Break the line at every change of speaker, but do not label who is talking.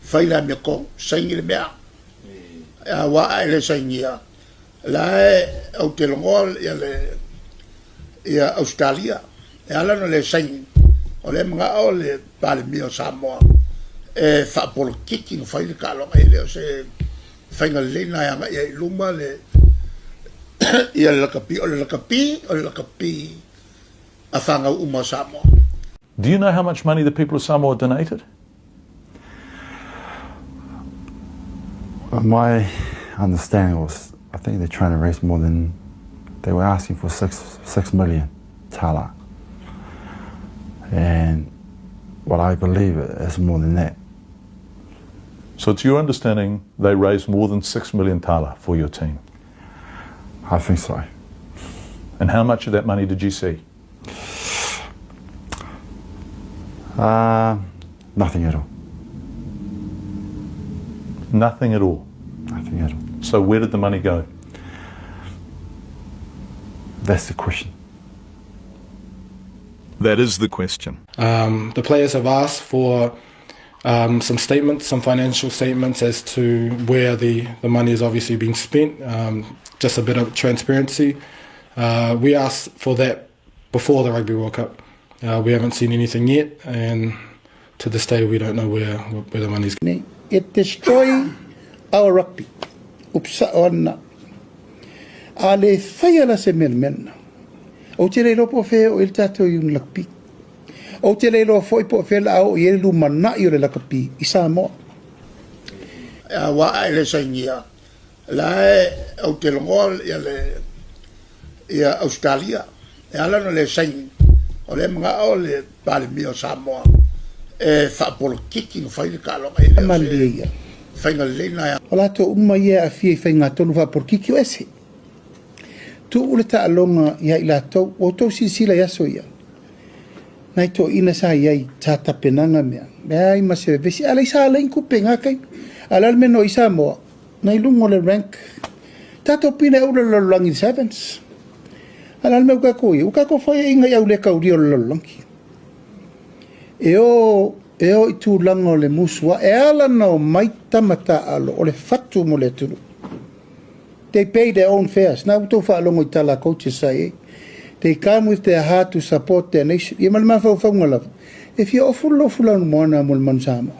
Fai le amiotonu, saini le mea. Aua a e le sainia, la e ou te logoa ia le ia Ausetalia. E ala ona le saini, o lea e manao le Palemia o Samoa e faapolokiki na fai le taaloga, e le o se faiga lelei na e agai ai i luma le ia le lakapi, o le lakapi, o le lakapi a fanau uma o Samoa.
Do you know how much money the people of Samoa donated?
My understanding was, I think they're trying to raise more than, they were asking for 6, 6 million tala. And what I believe is more than that.
So to your understanding, they raised more than 6 million tala for your team?
I think so.
And how much of that money did you see?
Nothing at all.
Nothing at all?
Nothing at all.
So where did the money go?
That's the question.
That is the question.
The players have asked for some statements, some financial statements as to where the, the money is obviously being spent, just a bit of transparency. We asked for that before the Rugby World Cup. We haven't seen anything yet, and to this day we don't know where, where the money's
going. It destroy our rugby. Upu sa'o ana. A le faia la se mea le mea lena. Ou te le iloa po o fea e oo i ai le tatou iuni lakapi. Ou te le iloa foi po o fea la a oo i ai le lumanai o le lakapi i Samoa. Aua a e le sainia, la e ou te logoa ia le ia Ausetalia. E ala ona le saini, o lea e manao le Palemia o Samoa e faapolokiki na fai le taaloga e le o se faiga lelei na. O latou uma ia e aafia i faigatonu faapolokiki o ese. Tuu le taaloga ia i latou, ua outou silasila i aso ia, nai toeaiina sa i ai, sa tapenaga mea, leai ma se vevesi, a leai sa leai ni tupe i na taimi. A o le a le mea na oo i Samoa? Na i luga o le rank, tatou pine aula le lalolagi i le sevens. A o le a le mea ua tatou i ai? Ua tatou faiaina i au le taulia o le lalolagi. E o, e o i tulaga o le musu ae ala ona omai tama taaalo o le fatu mo le atunuu. They pay their own fares. Na ua tou faalogo i tala a coaches sa i ai. They come with their heart to support their nation. Ia ma le mafaufauga lava, e fia ofu le lofu lanumoana mo le manu Samoa.